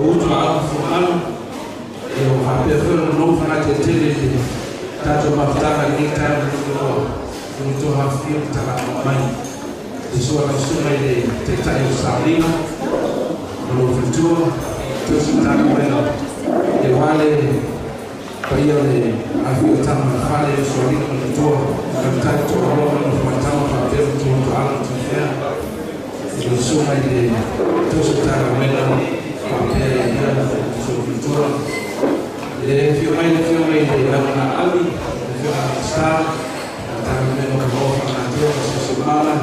Utu a Fuamalu, e o faapea foi ona nou fagatetele i le tatou mafutaga i lenei taeao i le tou afifio ma talaaga mai. Susu lau Susuga i le Taitai o Sauniga ma lou faletua, tausi Matagaluega, aua le paia o le afifio o Tama ma le Fale, le Usoalii ma le Matua, Tamatai Toaloa ma le Nofoaitama faapea ma Tuatoala ma Tuifea, i lau Susuga i le tausi Matagaluega faapea ia le faletua. Le afio mai le Afioga i le Laugaauli, le Afioga i le Minisita, Matagaluega o Manoa Faalenatura ma Siosiomaga,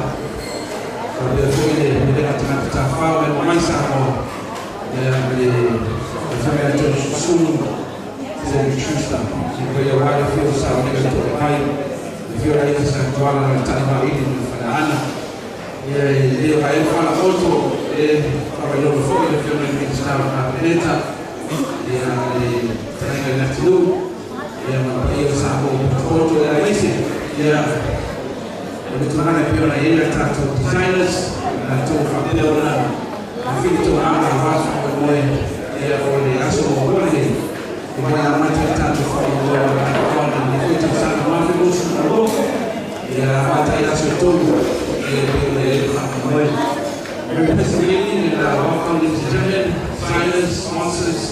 faapea foi le Pulega Tagata Tafafao e mai Samoa, le Afioga ia Tony Susulu, Cedric Schuster, i paia aua le afio o Sauniga le To'amai, le afio o le Aiga Sa Tuala ma le Ta'imaili ma le Faleaana. Ia e le vaea falaoto e faavailolo foi le Afioga i le Minisita o le Kapeneta, ia le Fetalaiga i le atunuu, ia ma le paia o Samoa ua potopoto e aemaise ia o le tulaga e pei ona i ai a tatou designers, latou faapea ona filitogaga aua le faamoemoe ia o le aso muamua lenei e mai amata le tatou faamoemoe o le atoaga i lenei foi tausaga 2022 ia amata ai aso e 3 ia e pei ona i ai le faamoemoe. Very pleasant evening and welcome, ladies and gentlemen, designers, sponsors,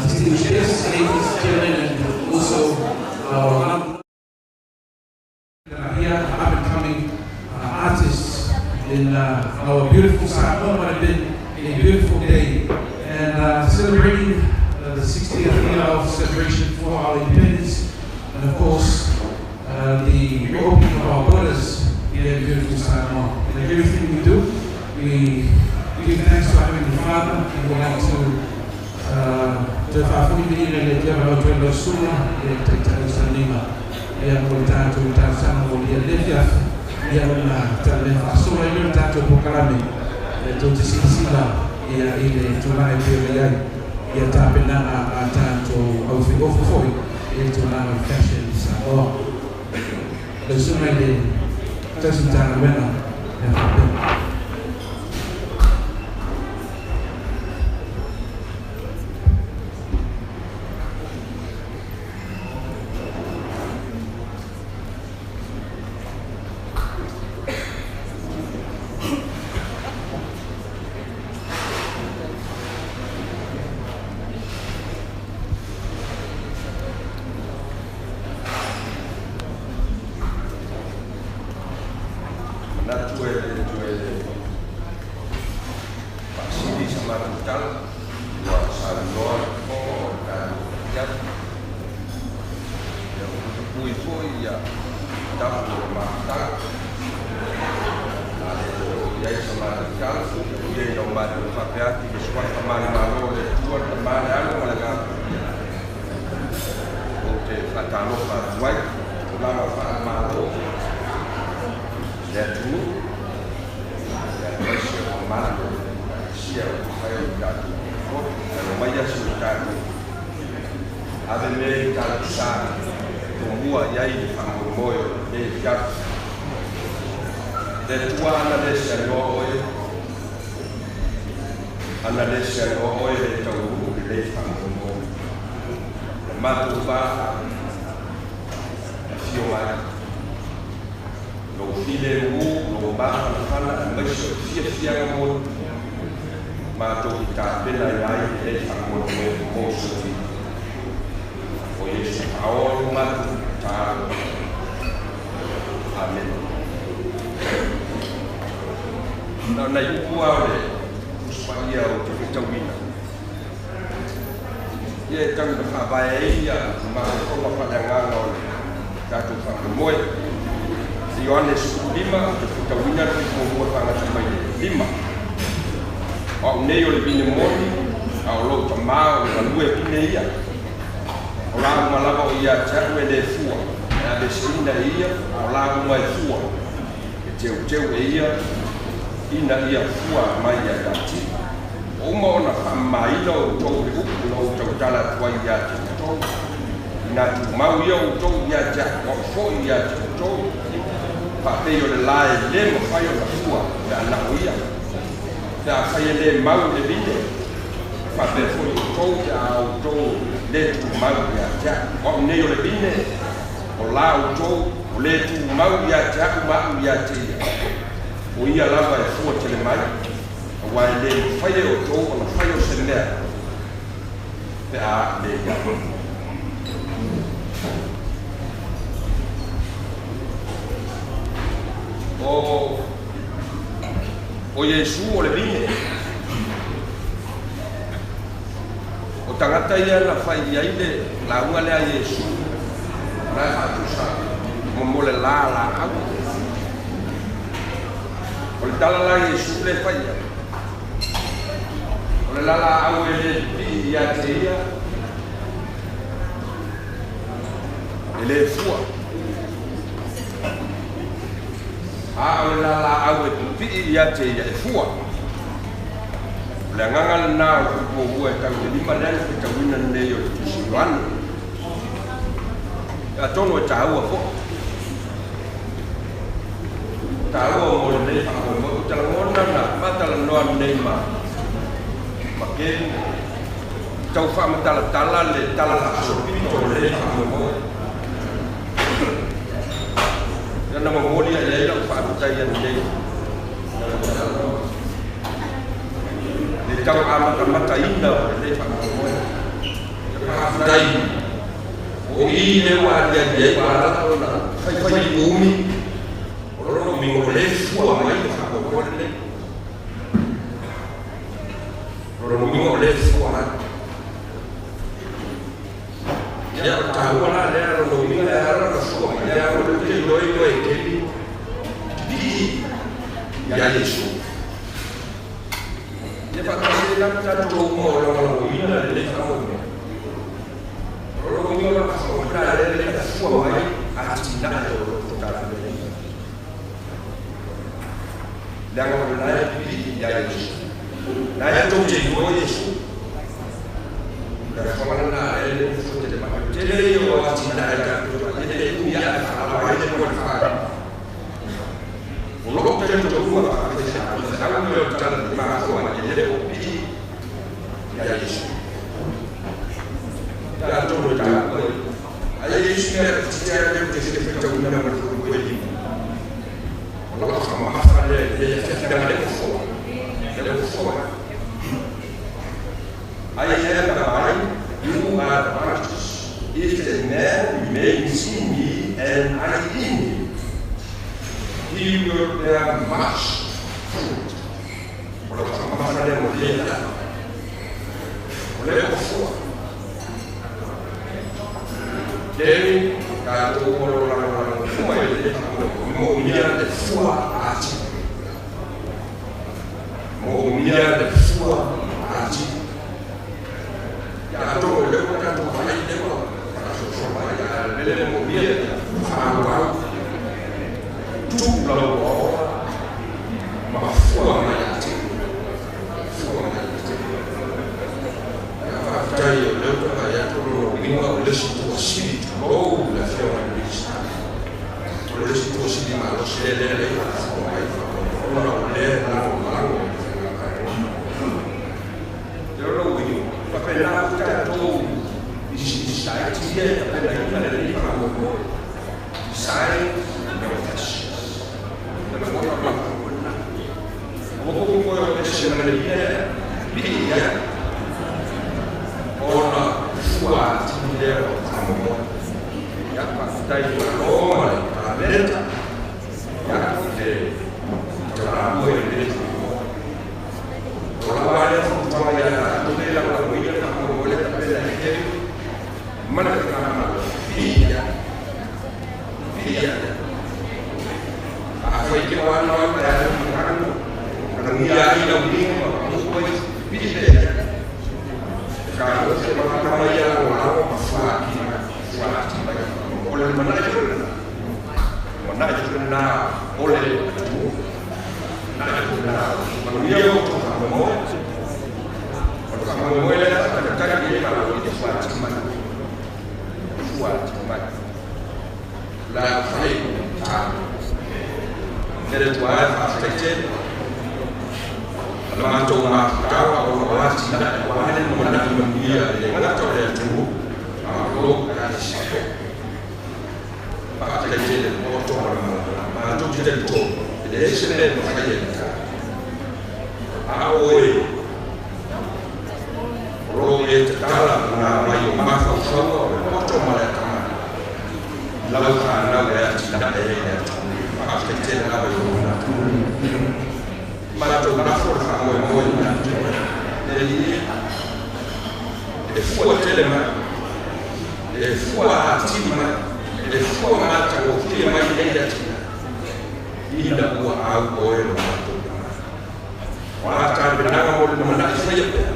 distinguished guests, ladies and gentlemen, and also our that are here, up and coming artists in our beautiful Samoa. What has been a beautiful day, and celebrating the 60th year of celebration for our independence, and of course the reopening of our borders here in beautiful Samoa. And in everything we do, we give thanks to our Heavenly Father, and we like to toe faafoi viiga i le Atua ma lau toe lau Susuga i le Taitai o Sauniga ia mo le tatou talosaga molia i lenei afiafi ia ona talamea faasolo ai lea o le tatou polokalame e tou te silasila ia i le tulaga e pei ona i ai ia tapenaga a tatou aufaiofo foi i le tulaga o le fashion i Samoa. Lau Susuga i le Tausi Matagaluega ia faapea. Manatu e le toe faasili sa matou tala ua saunoa le fofoga o le tatou afiafi. Ia ua tapui foi ia tapu o le mafutaga. A le toe oo i ai sa matou tala, ia ina o matou faapea atu i le suafa manumalo o le Atua, le Tama, le Alo ma le Agaga Paia. Ou te faatalofa atu ai i tulaga faale-Malo, le atunuu, aemaise o mamalu o le Ekalesia ua mafai ona tatou potopoto. Alo mai aso i tatou ave mea i tatou sa tomua i ai le faamoemoe o lenei afiafi. Le Atua ana le seanoa oe, ana le seanoa oe le taunuu lenei faamoemoe. Le matou va afio mai, lou filemu, lou mafanafana, aemaise o le fiafiaga moni matou te tapena ai lenei faamoemoe mo soifua. O Iesu faaoa le matou tatalo. Amene. Na o nai upu lava o le Tusi Paia ou te faitauina. Ia e tau ina faavae ai ia mafaufauga faaleagaga o le tatou faamoemoe. I Ioane 15 ou te faitauina le pito muamua faagata mai le 5. O au nei o le vine moni, a o lou Tamā o le galue vine ia. O la uma lava o ia te au e le fua, e aveeseina e ia, a o la uma e fua, e teuteu e ia, ina ia fua mai ia tati. Ua uma ona faamamaina outou i le upu na ou tautala atu ai ia te outou. Ina tumau ia outou ia te au, o au foi ia te outou, faapei o le la e le mafai ona fua pe a na o ia, pe afai e le mau i le vine, Faapea foi outou pe a outou lē tumau ia te aʻu. O a'u nei o le vine, o la outou, o lē tumau ia te a'u ma a'u ia te ia. O ia lava e fua tele mai, auā e lē mafai e outou ona fai o se mea pe a a'u lē iai. O Iesu o le vine. O tagata ia na fai ai le lauga lea Iesu, na e faatusa mo le la laau. O le tala la Iesu le fai ia. O le la laau e le pipii ia te ia, e le fua. A o le la laau e pipii ia te ia e fua. O le agaga lenā o le upu e tau le lima lea na fetauina lenei o le Tusi Ioane. Atonu e tāua foʻi. Tāua mo lenei faamoemoe. Ou te lagona na matalanoa lenei ma kelu. Tau faamatalatala le tala faasolopito o lenei faamoemoe. Ia na momoli ai ai lau faafetai lenei. Le tau amatamataina o lenei faamoemoe. Ia faafetai o i le ua aliali ai ua ala ona faifai umi o lona uiga o lē fua mai le faamoemoe lenei. O lona uiga o lē fua mai. Ia o taua la lea lona uiga e ala ona fua mai lea o le te iloa iloa e keli pipii ia Iesu. Ia faatasi ai la ma tatou uma o lagolagoina lenei faamoemoe. O lona uiga o le faamoemoe lea lea e fua mai atinae o lo o tatou nei. Leaga o lena e pipii ia Iesu. Na e tou te iloa Iesu. Le afoga lena e le fua tele mai. Tele ia o atinae tatou te e le umi ae faalava ai le mo le fai. O loo talitonuga faafesaau mea o tala le mafua e le o pipii ia Iesu. Ia atonu e taua ia. Ae i isi mea e titia lea ou te fia faitauina ma le puipui e lima. O lau faamamafa lea i lenei afiafi leaga le ua fua. Le ua fua mai. I am the vine, you are the branches. If a man remains in me and I in him, he will bear much fruit. O lau faamamafa lea mo lenei afiafi. O le ua fua. Lei tatou o lo lagolago uma i lenei faamoemoe moomia le fua ati. Moomia le fua ati. Ia atonu o lea ua tatou vaai lea ua faasoasoa mai a le mea lea moomia ia faaauau tuu lau oaoa ma fua mai ati. Fua mai ati. Ia faafetai o lea ua vaai atu o lona uiga o le isi toasili tulou le afioga i le Minisita. O le isi toasili malosi lea lea lea faafofoga mai faamoemoe ona o lea e lagolago i le faigamalo. Ia lona uiga, faapena foi tatou pisinisi laiti ia e tapenaina lenei faamoemoe. Design your fashion. Le lagona o le faamoemoe lena. Ua koko koe o ese ma le ia pipii ia ona fua atili lea o le faamoemoe. Ia faafetai i le Malo ma le Kapeneta ia i le taulamua i lenei faamoemoe. O lau lava lea fautuaga ia tatou lea e lagolagoina le faamoemoe lea tapena e keli ma le faigamalo pipii ia. Pipii ia. Afai te o alu alu e alu magalu, atagia ai lau lima ma mu'u ai pipii pea ia. Ka ofe ma kama ia lagolago ma fua atili mai, fua atili mai. O le lumanai foi lenā. Lumanai foi lenā o le atunuu. Lumanai foi lenā o le manuia o outou faamoemoe. O le faamoemoe lea faatalitali i ai Malo ia fua atili mai. Fua atili mai. La fai ta. Le tua e faafetai tele. Le matou mafutaga o loo atinae ua ale lumanai manuia e le gata o le atunuu a o lou ekalesia foi. Faafetai tele le poto ma le malamalama. Matou te talitonu e leai se mea e mafai e le tatou. A oe o loo e tatala na mai o mafaufauga o le poto ma le atamai i lau fanau e atinae ai le atunuu. Faafetai tele lava i lou manatu. Matou nafo le faamoemoe i tatou le Alii e fua tele mai, e fua atili mai, e fua matagofie mai nei atinae ina ua au oe lo matou tagata. O a tapenaga mo le lumanai, faia pea.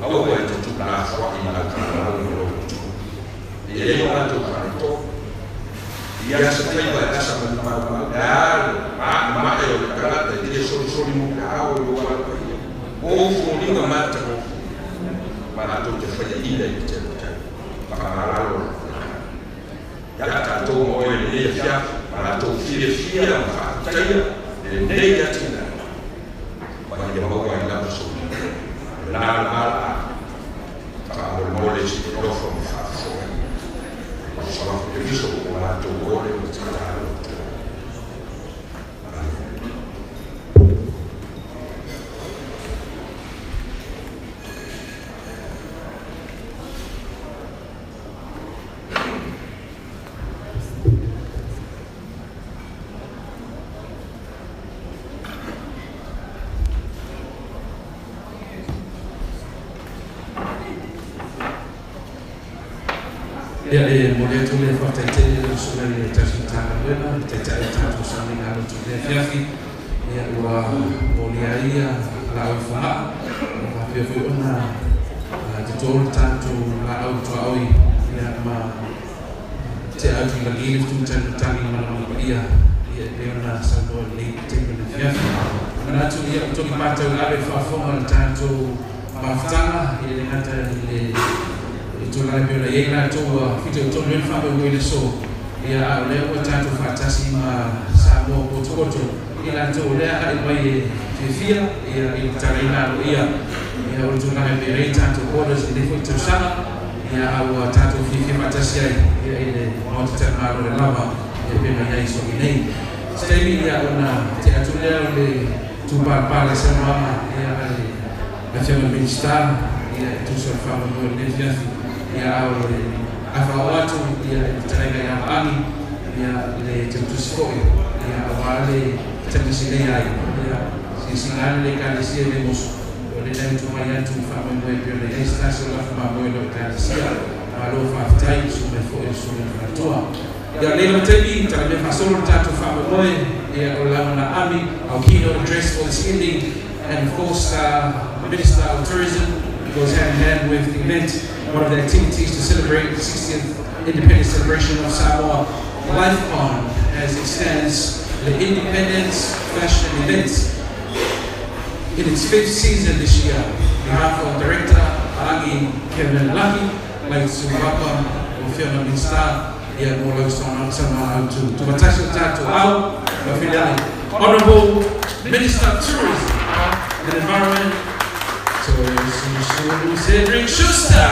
Aua e te tuulafoai i lau fanau ma lou atunuu. E i ai o matou faaletonu ia se faiva e asa ma le maumau e a le maemae o le tagata e le solisoli muliao i ou ala paia o ou foliga matagofie matou te faiaina i le tele o taimi. Faamalalo ia tatou ma oe i lenei afiafi, matou fiafia ma faafetaia lenei atinae ma ia maua ai lava sou lena le valaau faamolemole i se alofa ma faafofoga o suafa Keriso ua matou ole ma tatalo atu ai. Amene. Ia, e momoli atu le faafetai tele i lau susuga i le tatou Matagaluega, le Taitai o le tatou sauniga lotu i lenei afiafi. Ia, ua molia ai laau i Fogaa, ua faapea foi ona toto le tatou laau tuaoi, ia ma tea atu i lagi le fetumatagi matagi ma mana paia, ia e pei ona saunoa i lenei taimi o le afiafi. Manatu ia ua togi patau i ave le faafofoga o le tatou mafutaga, ia le gata i le i tulaga e pei ona i ai latou ua fitoitonu ai le faamoemoe i le aso, ia a o lea ua tatou faatasi ma Samoa potopoto i latou o lea agai mai e fiafia ia i le tatalaina aloaia ia o le tulaga e pei ona i ai tatou borders i lenei foi tausaga, ia a ua tatou fiafia faatasi ai ia i le Maota Talimalo le lava ia pei ona i ai sogi nei. Se taimi ia ona tea atu lea o le tupalapala i saunoaga ia a le Afioga i le Minisita ia e tusa o le faamoemoe o lenei afiafi, ia a o le afa oo atu ia i le fetalaiga ia Maani ia le tautusi foi ia aua le taumasilei ai ia silasila ane le Ekalesia i le moso o lena e utu mai atu faamoemoe e pei ona i ai se tasi o lafo mamoe o lau Ekalesia. Malo faafetai i susu mai foi o le susuga i le faletua. Ia o lenei lava taimi talamea faasolo le tatou faamoemoe ia o le lauga na Ami, our keynote address for this evening, and of course Minister of Tourism goes hand in hand with the event, one of the activities to celebrate the 60th independence celebration of Samoa, LifeCon, as it stands, the Independence Fashion Event in its fifth season this year. On behalf of Director Alagi Kevin Laki, I'd like to welcome Fiona Minsta, ia mo lau saunoaga autu. Tumatasi o tatou ao, ma filiai. Honorable Minister of Tourism and Environment, Toeolesulusulu Cedric Schuster.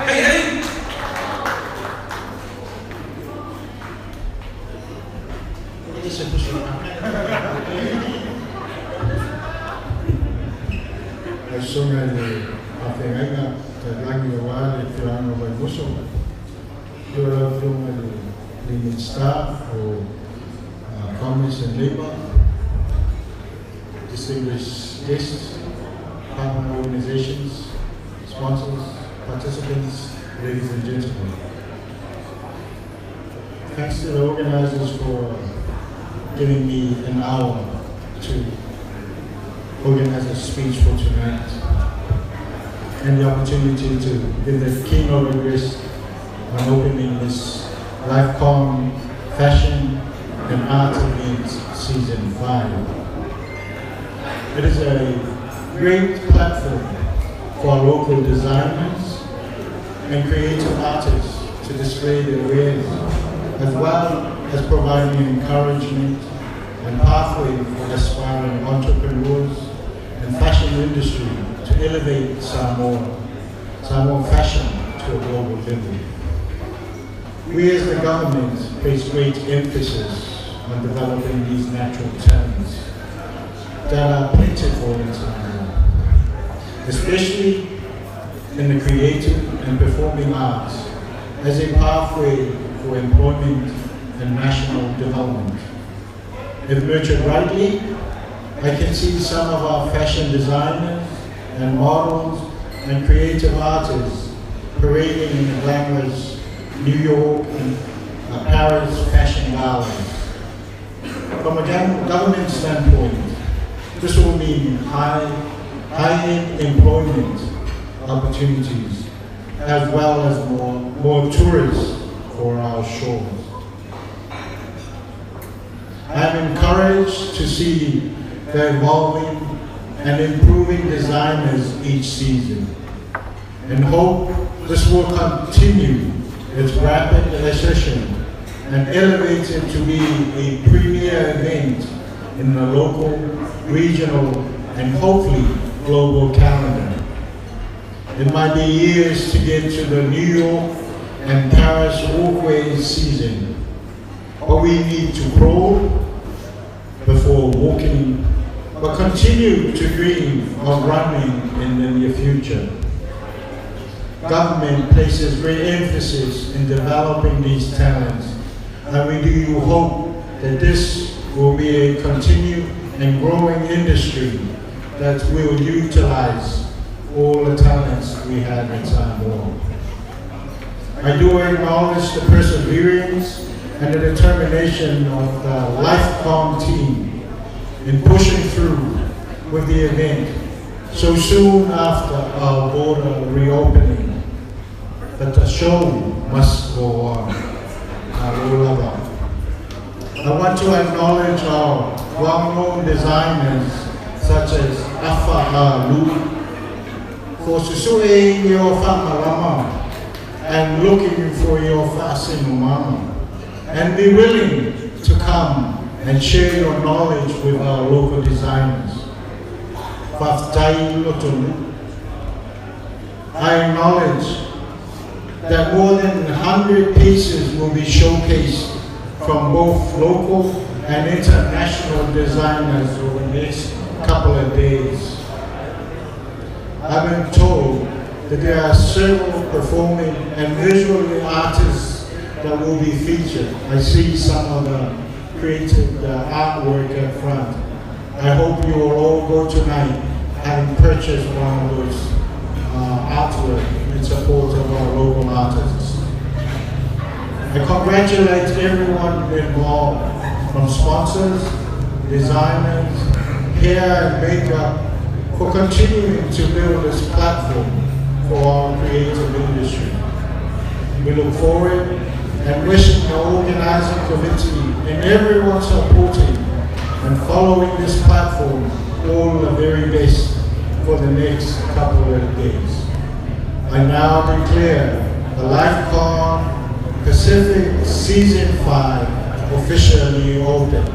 Hey, hey! Lau Susuga i le Faafeagaiga Taulagi aua le afioaga o Vaimoso, afio lau Afioga i le Minisita o Commerce and Labour, distinguished guests, partner organizations, sponsors, participants, ladies and gentlemen. Thanks to the organizers for giving me an hour to organize a speech for tonight and the opportunity to give the keynote address on opening this LifeCon Fashion and Art Event Season 5. It is a great platform for our local designers and creative artists to display their wares, as well as providing encouragement and pathway for aspiring entrepreneurs and fashion industry to elevate Samoa fashion to a global level. We as the government place great emphasis on developing these natural talents that are plentiful in Samoa, especially in the creative and performing arts as a pathway for employment and national development. If nurtured rightly, I can see some of our fashion designers and models and creative artists parading in the glamorous New York and Paris fashion galas. From a government standpoint, this will mean high-end employment opportunities, as well as more tourists for our shores. I am encouraged to see the evolving and improving designers each season, and hope this will continue its rapid ascension and elevate it to be a premier event in the local, regional, and hopefully global calendar. It might be years to get to the New York and Paris walkway season, but we need to crawl before walking, but continue to dream of running in the near future. Government places great emphasis in developing these talents, and we do hope that this will be a continued and growing industry that will utilize all the talents we have in Samoa. I do acknowledge the perseverance and the determination of the Lifecon team in pushing through with the event so soon after our border reopening. But the show must go on. I want to acknowledge our well-known designers such as Afa Alu for susuing your whamalama and looking for your mama, and be willing to come and share your knowledge with our local designers. I acknowledge that more than 100 pieces will be showcased from both local and international designers over the next couple of days. I've been told that there are several performing and visual artists that will be featured. I see some of the creative artwork up front. I hope you will all go tonight having purchased one of those artwork in support of our local artists. I congratulate everyone involved, from sponsors, designers, hair and makeup, for continuing to build this platform for our creative industry. We look forward and wishing the organizing committee and everyone supporting and following this platform all the very best for the next couple of days. I now declare the Lifecon Pacific Season 5 officially open.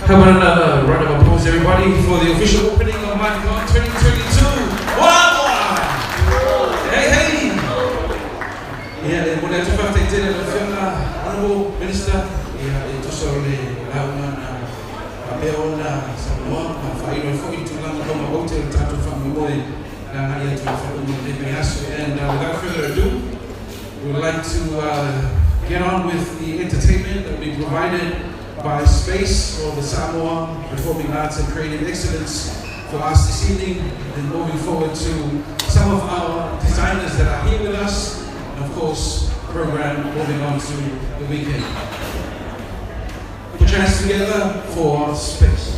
How about another round of applause, everybody, for the official opening of Lifecon 2022. Wow! Hey, hey! Yeah, le mo le atu whaftai tele le whianga, Honorable Minister, yeah, e tusa o le launga na papea ona Samoa, ma whaino e fo i tūlanga tonga o te o tātou whamongoe na ngari atu i whaunga o le aso. And without further ado, we would like to get on with the entertainment that will be provided by Space, or the Samoa Performing Arts and Creative Excellence for us this evening, and moving forward to some of our designers that are here with us, and of course, program moving on to the weekend. Put your hands together for Space.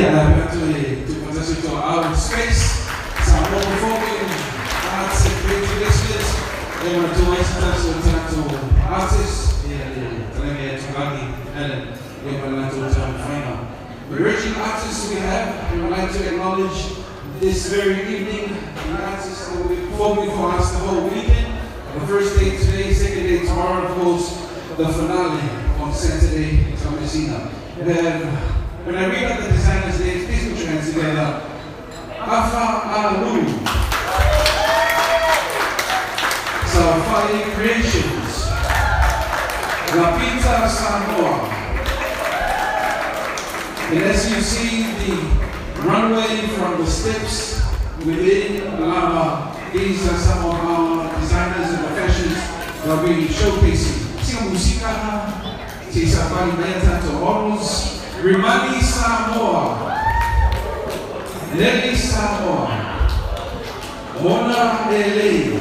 Na to our space, Samoa Performing Arts and Creative Excellence. They want to do artists. The original artists we have, we would like to acknowledge this very evening, the artists that will be performing for us the whole weekend. The first day today, second day tomorrow, of course, the finale on Saturday, Taumeasina. Then, when I read out the designers' names, please put your hands together. Afa Alu, Safari Creations, Lapita Samoa. And as you see the runway from the steps within Lama, these are some of our designers and the fashions that we showcasing. Models, Rimani Samoa, Nelly Samoa, Mona Ele,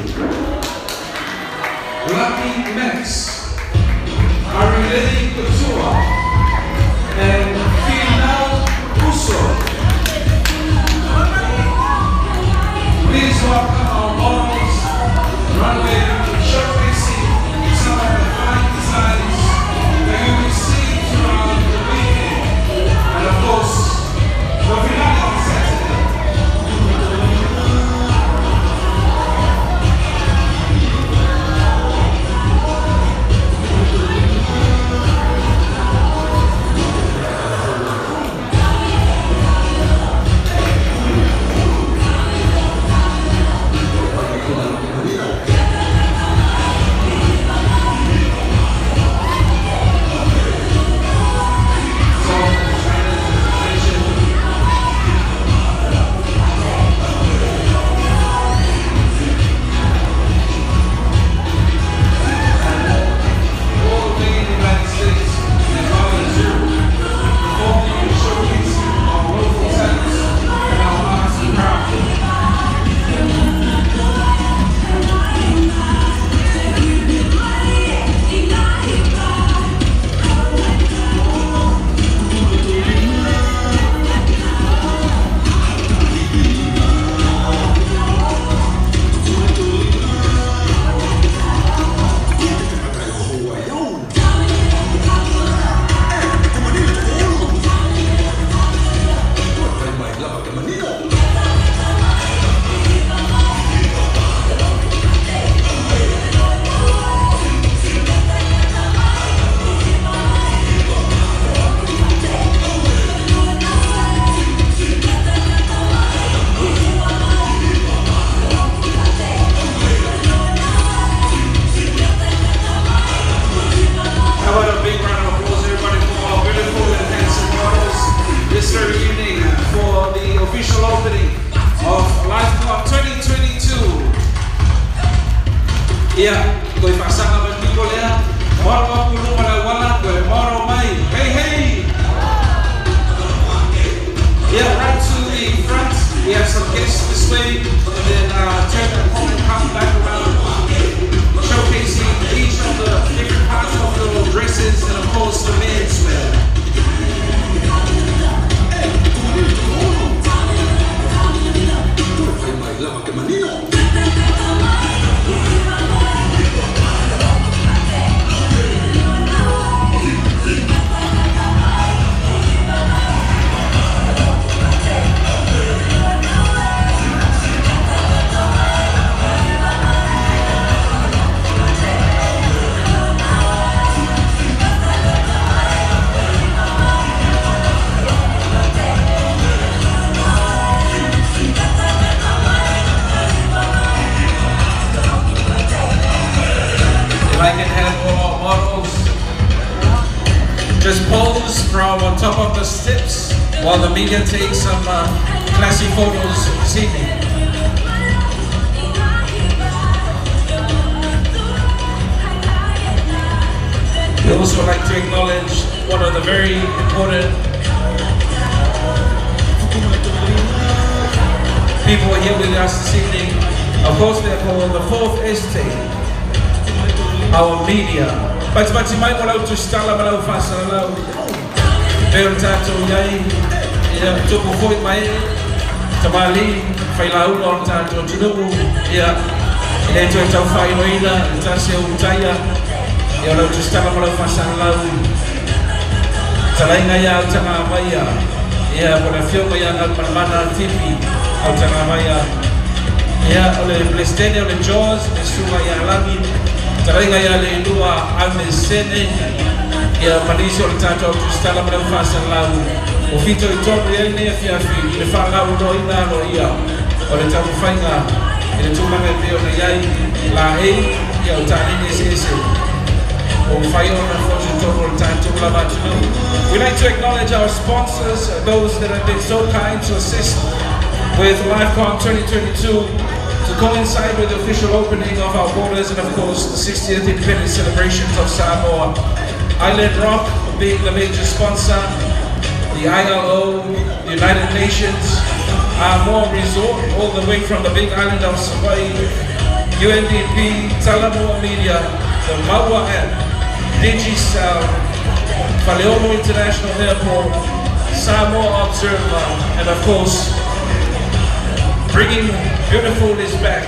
Lucky Max, Arileli Couture, and Finau Uso. Please welcome our models, runway showcasing some of the fine designs that you will see throughout the weekend. And of course, the finale on Saturday. While the media takes some classy photos this evening. We also like to acknowledge one of the very important people here with us this evening. Of course, they're called the Fourth Estate, our media. But Ia tupu foi mai tamali failauga o le tatou atunuu. Ia e le toe taufailoina le tasi o utaia ia o lau tusitala ma lau faasalalau talaiga ia Autagavaia ia po le afioga ia Galumalemana Fifi Autagavaia ia o le Peresetene o le JAWS le susuga ia Lagi talaiga ia Leilua Amesene ia ma nisi o le tatou tusitala ma lau faasalalau o fito i tonu i ai lenei afiafi i le faalauiloaina aloaia o le taumafaiga i le tulaga e pei ona i ai laei ia o taleni eseese o mafai ona fototonu o le tatou lava atunuu. We like to acknowledge our sponsors, those that have been so kind to assist with LiveCon 2022 to coincide with the official opening of our borders and of course the 60th independence celebrations of Samoa. Island Rock being the major sponsor, the ILO, the United Nations, Amor Resort, all the way from the big island of Hawaii, UNDP, Talanoa Media, the Maua app, Digicel, Faleolo International Airport, Samoa Observer, and of course, bringing beautifulness back,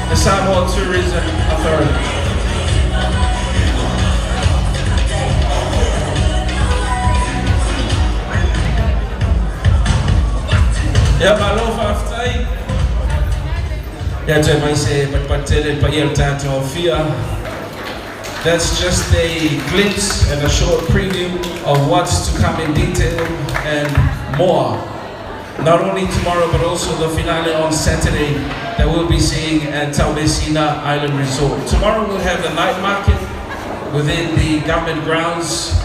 the Samoa Tourism Authority. Ia malo faafetai. Ia toe mai se patupatutele le paia o le tatou afia. That's just a glimpse and a short preview of what's to come in detail and more. Not only tomorrow, but also the finale on Saturday that we'll be seeing at Taumeasina Island Resort. Tomorrow we'll have the night market within the government grounds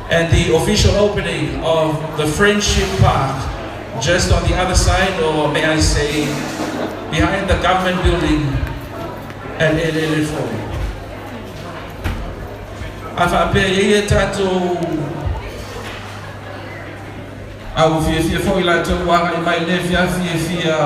and the official opening of the Friendship Park just on the other side, or may I say, behind the government building at Elele. A faapea ia tatou au fiafia foi latou agai mai le fiafi e fia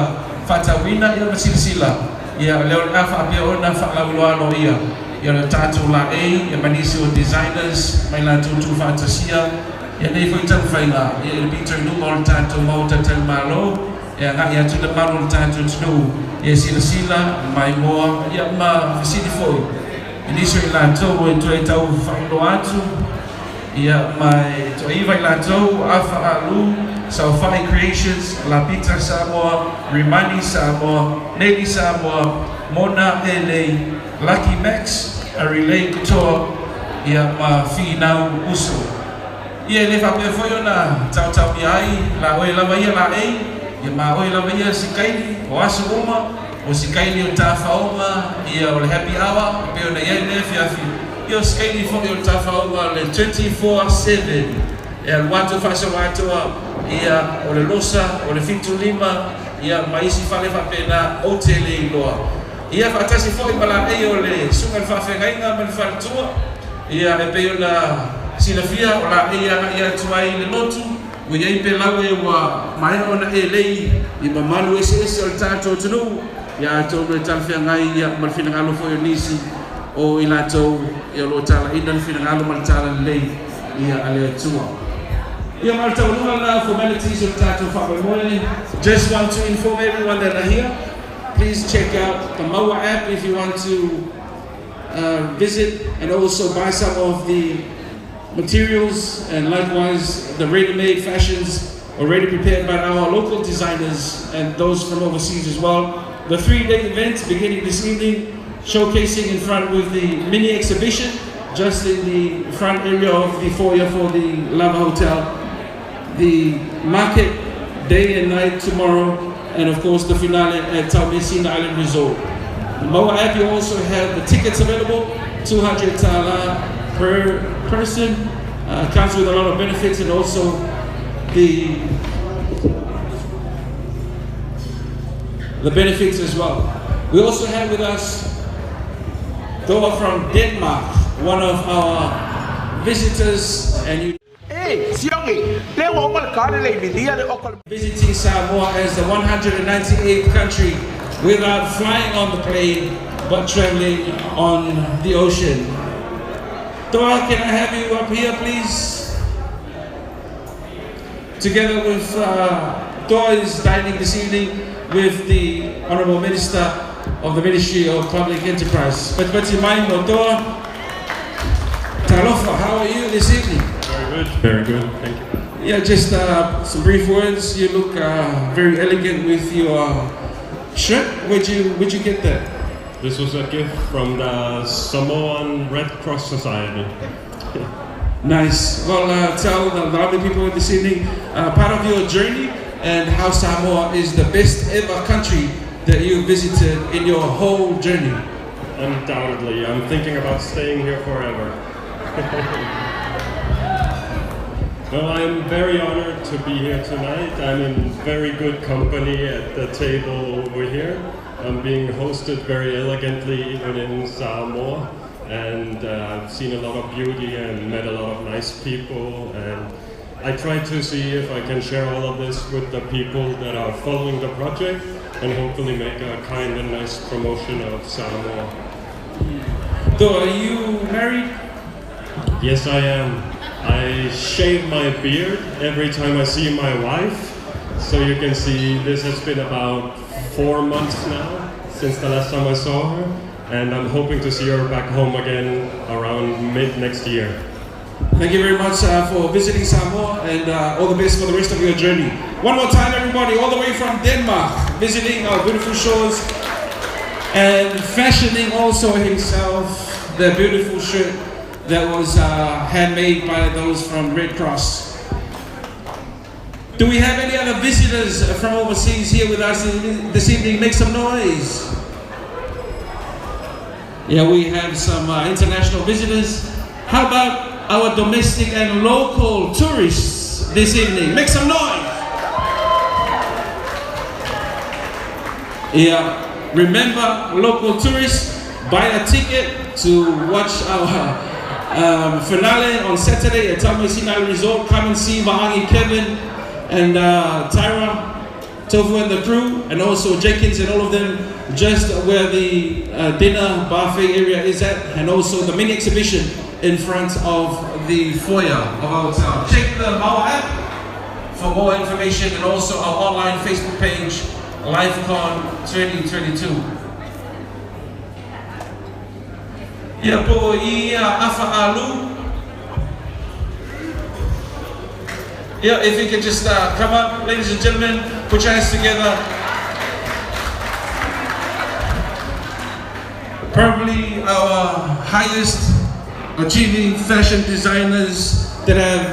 faatauina ia ma silasila ia lea o le a faapea ona faalauiloa ia ia le tatou laei ia ma nisi o designers mai latou tuufaatasia ia nei foi taumafaiga ia i le pito i luga o le tatou maota talimalo e agai atu le malu o le tatou atunuu ia silasila maimoa ia ma fesili foi i nisi o i latou e toe tau faailoa atu ia ma e toaiva i latou Afa Alu, Saofai Creations, Lapita Samoa, Rimani Samoa, Nelly Samoa, Mona LA, Lucky Max, Arilei Kutoa, ia ma Finau Uso. Ia e le faapea foi ona taotaomia ai la oe lava ia laei ia ma oe lava ia sikaili o aso uma o sikaili o tafaoga ia o le happy hour e pei ona i ai le afiafi ia o sikaili foi o le tafaoga le 24/7 e alu atu faasolo ia o le losa o le 75 ia ma isi fale faapena ou te le iloa. Ia faatasi foi ma laei o le suga le faafeagaiga ma le faletua ia e pei ona silafia o laei agai atu ai le lotu ua iai pelau e ua maea ona e lei i mamalu eseese o le tatou atunuu ia atonu e talafeagai ia ma le finagalo foi o nisi o i latou ia o loo talaina le finagalo ma le talalelei ia a le Atua. Ia ma le taualuga lena formalities o le tatou faamoemoe. Just want to inform everyone that are here, please check out the Maua app if you want to visit and also buy some of the materials and likewise the ready-made fashions already prepared by our local designers and those from overseas as well. The 3-day event beginning this evening, showcasing in front with the mini exhibition just in the front area of the foyer for the Lava Hotel. The market day and night tomorrow, and of course the finale at Taumeasina Island Resort. The Maua app, you also have the tickets available, 200 tala per person. Comes with a lot of benefits and also the benefits as well. We also have with us Doa from Denmark, one of our visitors, and you visiting Samoa as the 198th country without flying on the plane but traveling on the ocean. Toa, can I have you up here, please? Together with Toa is dining this evening with the Honorable Minister of the Ministry of Public Enterprise. But mai Toa. Talofa, how are you this evening? Very good. Very good, thank you. Yeah, just some brief words. You look very elegant with your shirt. Where'd you get that? This was a gift from the Samoan Red Cross Society. Nice. Well, tell the lovely people this evening part of your journey and how Samoa is the best ever country that you visited in your whole journey. Undoubtedly. I'm thinking about staying here forever. Well, I'm very honored to be here tonight. I'm in very good company at the table over here. I'm being hosted very elegantly even in Samoa, and I've seen a lot of beauty and met a lot of nice people, and I try to see if I can share all of this with the people that are following the project and hopefully make a kind and nice promotion of Samoa. So are you married? Yes, I am. I shave my beard every time I see my wife. So you can see this has been about 4 months now since the last time I saw her, and I'm hoping to see her back home again around mid next year. Thank you very much for visiting Samoa, and all the best for the rest of your journey. One more time, everybody, all the way from Denmark, visiting our beautiful shores and fashioning also himself the beautiful shirt that was handmade by those from Red Cross. Do we have any other visitors from overseas here with us this evening? Make some noise. Yeah, we have some international visitors. How about our domestic and local tourists this evening? Make some noise. Yeah, remember, local tourists, buy a ticket to watch our finale on Saturday at Taumeasina Resort. Come and see Maangi, Kevin, and Tyra, Tofu and the crew, and also Jenkins and all of them, just where the dinner buffet area is at, and also the mini exhibition in front of the foyer of our town. Check the Maua app for more information, and also our online Facebook page, LifeCon 2022. Yeah, po ia afa alu. Yeah, if you could just come up, ladies and gentlemen, put your hands together. Probably our highest achieving fashion designers that have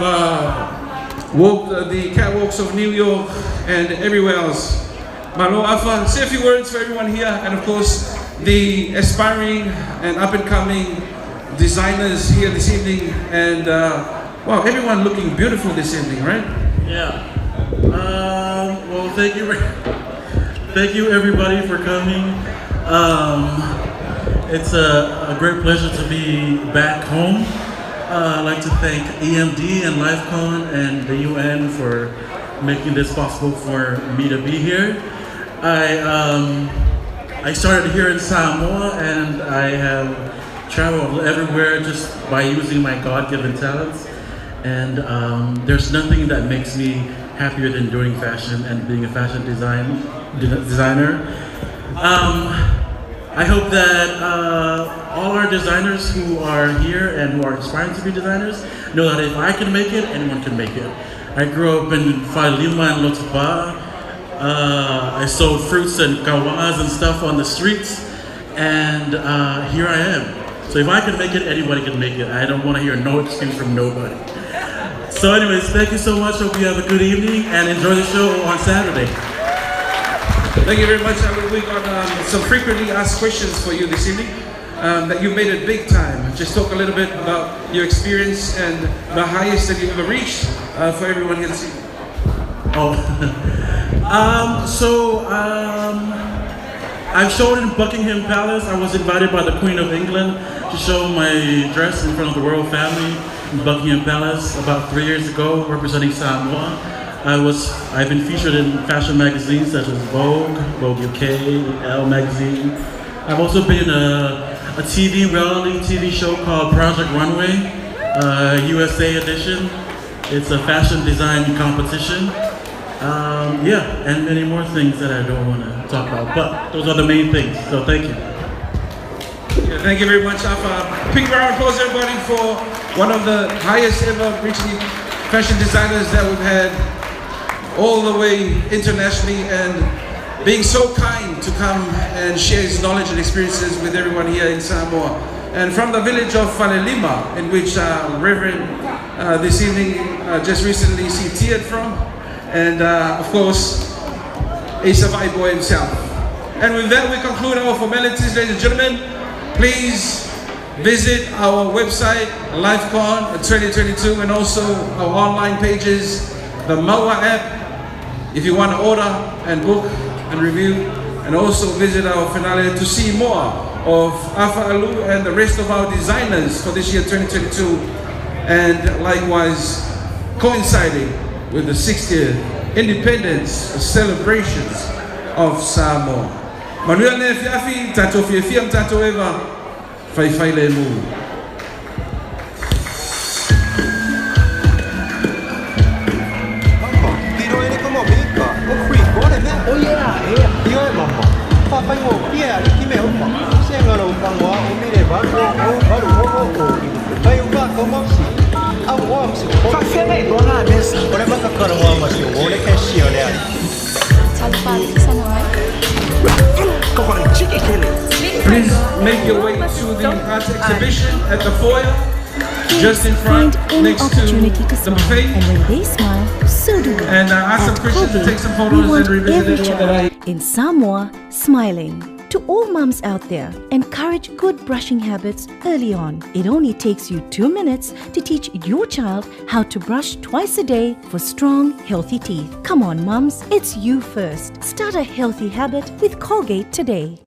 walked the catwalks of New York and everywhere else. Malo Afa, say a few words for everyone here, and of course the aspiring and up-and-coming designers here this evening, and wow, everyone looking beautiful this evening, right? Yeah. Well, thank you, thank you everybody for coming. It's a great pleasure to be back home. I'd like to thank EMD and LifeCon and the UN for making this possible for me to be here. I started here in Samoa, and I have traveled everywhere just by using my God-given talents. And there's nothing that makes me happier than doing fashion and being a fashion designer. I hope that all our designers who are here and who are aspiring to be designers know that if I can make it, anyone can make it. I grew up in Falelima and Lotopa. I sold fruits and kawas and stuff on the streets, and here I am. So if I can make it, anybody can make it. I don't want to hear no excuse from nobody. So anyways, thank you so much. Hope you have a good evening and enjoy the show on Saturday. Thank you very much. We got some frequently asked questions for you this evening that you made it big time. Just talk a little bit about your experience and the highest that you've ever reached for everyone here this evening. Oh. I've shown in Buckingham Palace. I was invited by the Queen of England to show my dress in front of the royal family in Buckingham Palace about 3 years ago, representing Samoa. I've been featured in fashion magazines such as Vogue, Vogue UK, Elle magazine. I've also been a a TV reality TV show called Project Runway, USA edition. It's a fashion design competition. Yeah, and many more things that I don't want to talk about, but those are the main things, so thank you. Yeah, thank you very much, Afa. Big round of applause, everybody, for one of the highest ever reaching fashion designers that we've had all the way internationally, and being so kind to come and share his knowledge and experiences with everyone here in Samoa. And from the village of Falelima, in which Reverend this evening just recently CT'd from, and of course, a Savaii boy himself. And with that, we conclude our formalities, ladies and gentlemen. Please visit our website, LifeCon 2022, and also our online pages, the Maua app, if you want to order and book and review, and also visit our finale to see more of Afa Alu and the rest of our designers for this year 2022, and likewise coinciding with the 60th independence celebrations of Samoa. Manuel ne fiafi, tato fiafia, tato eva, fai fai le mu. Please make your way to the art exhibition at the foyer, just in front, next to the buffet. And when they smile, so do we. And ask some At questions, Colgate, take some photos, we want and revisit every anyone that I child in Samoa smiling. To all moms out there, encourage good brushing habits early on. It only takes you 2 minutes to teach your child how to brush twice a day for strong, healthy teeth. Come on, moms, it's you first. Start a healthy habit with Colgate today.